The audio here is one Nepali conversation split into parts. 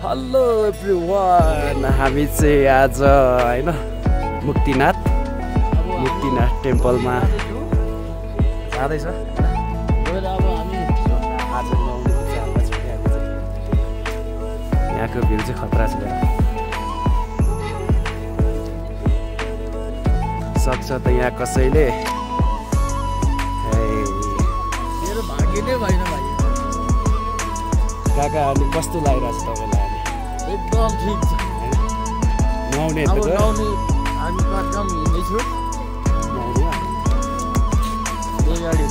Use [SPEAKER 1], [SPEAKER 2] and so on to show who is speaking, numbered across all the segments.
[SPEAKER 1] हेलो एभ्रिवान, हामी चाहिँ आज हैन मुक्तिनाथ टेम्पलमा जाँदैछ। यहाँको भ्यू चाहिँ खतरा छ। सक्छ त यहाँ कसैले
[SPEAKER 2] मेरो भाग्य नै भएन भाइ।
[SPEAKER 1] काका अनि कस्तो लागिरहेछ तपाईँलाई?
[SPEAKER 2] एकदम ठिक छ।
[SPEAKER 1] नुहाउने
[SPEAKER 2] अब नुहाउने हामी कटकम हिँड्दैछु। त्यही गाडी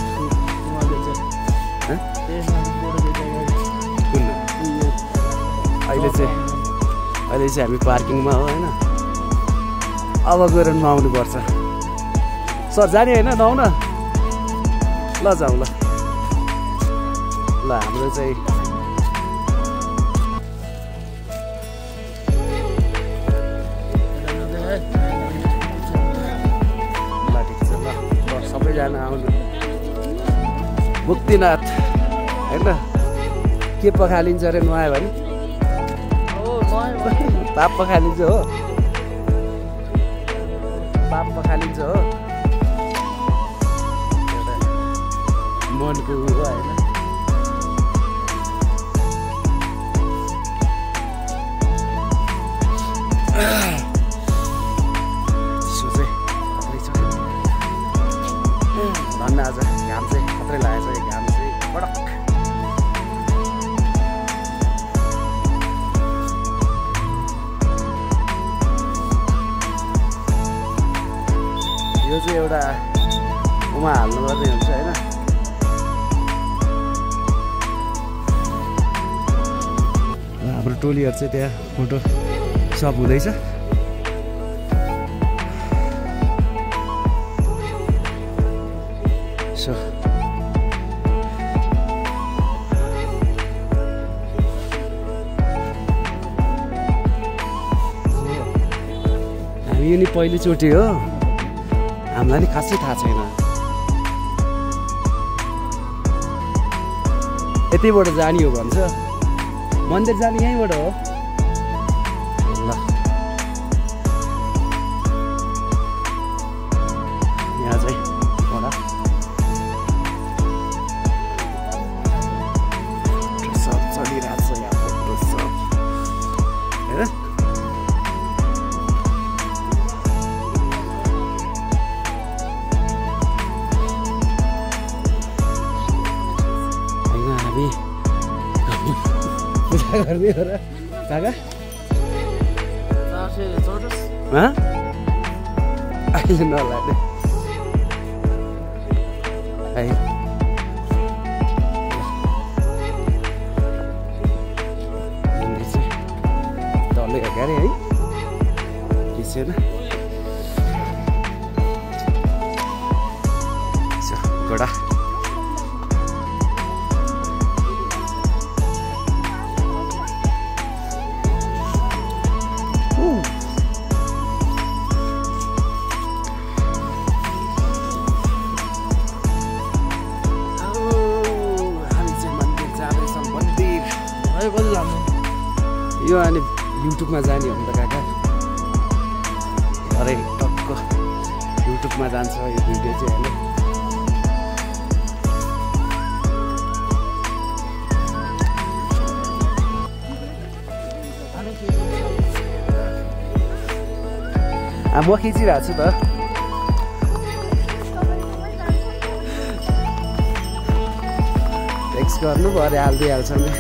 [SPEAKER 2] उहाँले चाहिँ
[SPEAKER 1] अहिले चाहिँ हामी पार्किङमा हो होइन। अब गएर नुहाउनु पर्छ। सर जाने होइन नुहाउन? ल जाउँ ल। हाम्रो चाहिँ सबैजना आउनु मुक्तिनाथ होइन। के पखालिन्छ अरे नुहायो भने? पाप पखालिन्छ हो, पाप पखालिन्छ हो। एउटा मनको हो होइन। धन्न आज घाम चाहिँ खत्रै लागेको छ। घाम चाहिँ कडक। यो चाहिँ एउटा उमा हाल्नु पर्ने हुन्छ होइन। हाम्रो टोलीहरू चाहिँ त्यहाँ फोटो सब हुँदैछ। हामी यो नि पहिलोचोटि हो, हामीलाई नि खासै थाहा छैन। यतैबाट जाने हो भन्छ। मन्दिर जाने यहीँबाट हो। ल यहाँ चाहिँ सब चलिरहेको छ। यहाँ फोटो सब हेर। पूजा गर्ने हो र काका? अहिले नलाने तलै अगाडि है पिछेन घोडा। यो अनि युट्युबमा जाने हो नि त काका? अरे टक्क युट्युबमा जान्छ यो भिडियो चाहिँ होइन। म खिचिरहेको छु त। टेक्स्ट गर्नु भरे हालिदिइहाल्छ नि।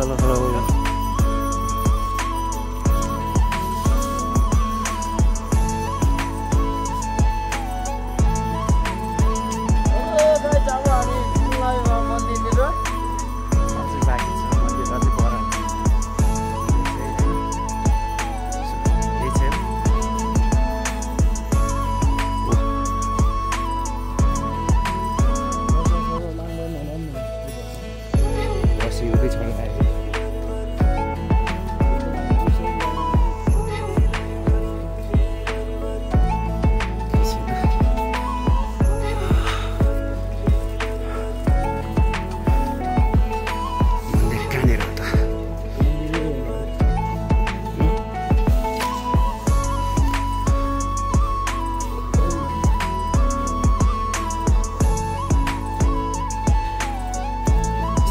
[SPEAKER 1] हेलो हेलो घरकै छोडेर आयो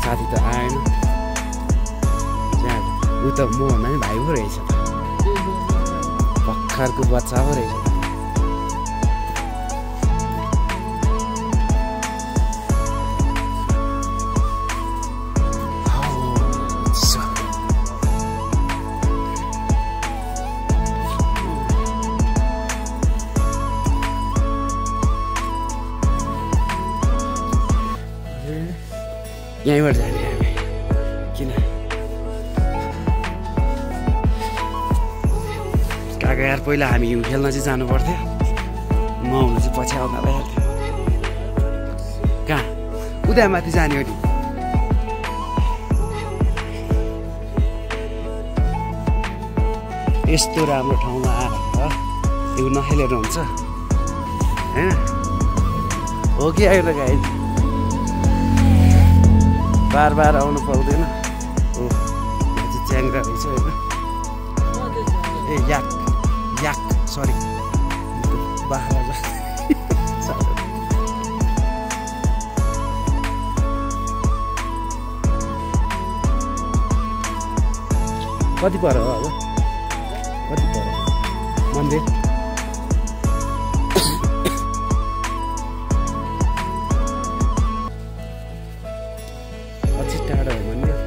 [SPEAKER 1] साथी त आएन त्यहाँ ऊ त मभन्दा नि भाइ पो रहेछ त भर्खरको बच्चा पो रहेछ यहीँबाट जाने हामी किन काका यार पहिला हामी हिउँ खेल्न चाहिँ जानु पर्थ्यो म हुनु चाहिँ पछि आउँदा भइहाल्थ्यो कहाँ उदयमाथि जाने हो नि यस्तो राम्रो ठाउँमा आएर हिउँ नखेलेर हुन्छ होइन हो कि आएर गाई बार बार आउनु पाउँदैन हो चाहिँ च्याङ्ग्रा रहेछ होइन ए याक याक सरी बाख्रा कति पर हो अब कति पर मन्दिर टाढो हो मन्दिर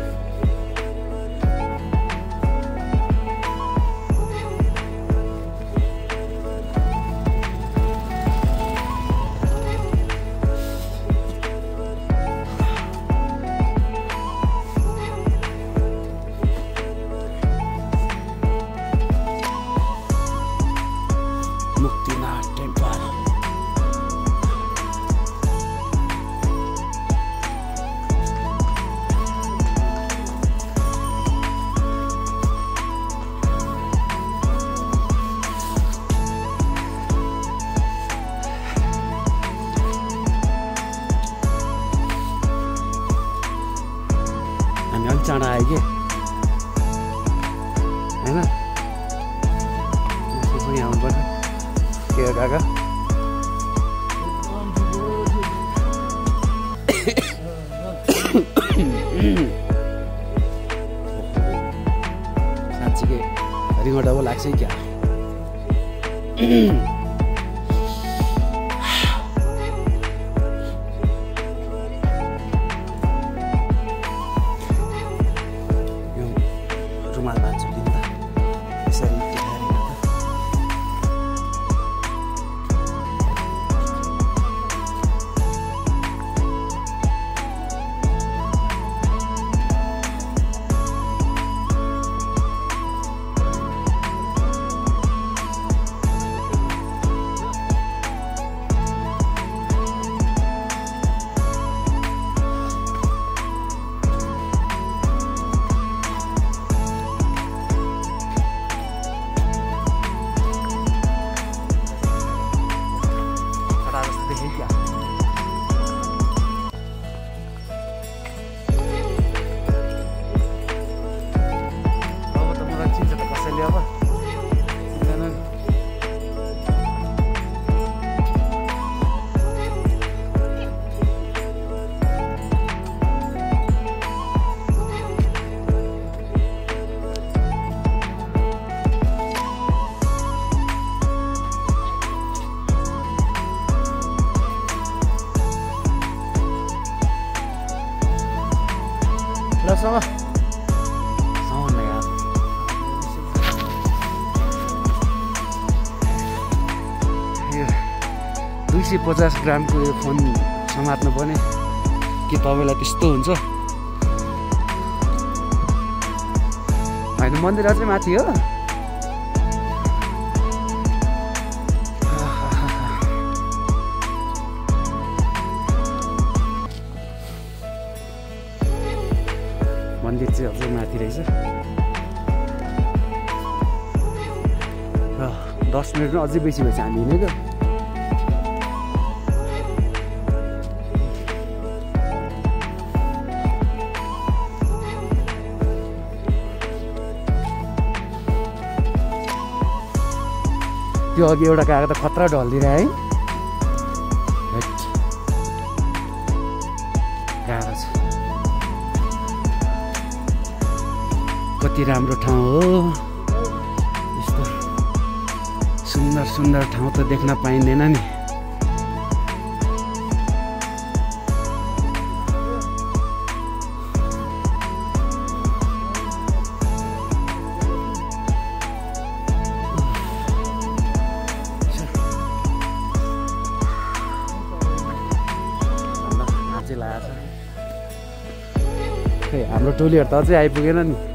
[SPEAKER 1] मुक्तिनाथ टेम्पल हामी अलिक चाँडो आयो कि होइन सँगसँगै आउनुपर्छ के हो काका साँच्चीकै रिङटा पो लाग्छ क्या रुमाल बाँध्छु नि त यसरी sama sama यार यो 250 ग्रामको यो फोन समात्नु पर्ने के तपाईलाई त्यस्तो हुन्छ हैन मन्दिर अझै माथि हो मन्दिर चाहिँ अझै माथि रहेछ। 10 मिनटमा अझै बेसी भएछ हामी हिँडेको। त्यो अघि एउटा गएको त खतरा ढल्दिएर है, गाह्रो छ। कति राम्रो ठाउँ हो, यस्तो सुन्दर सुन्दर ठाउँ त देख्न पाइँदैन नि। खै हाम्रो टोलीहरू त अझै आइपुगेन नि।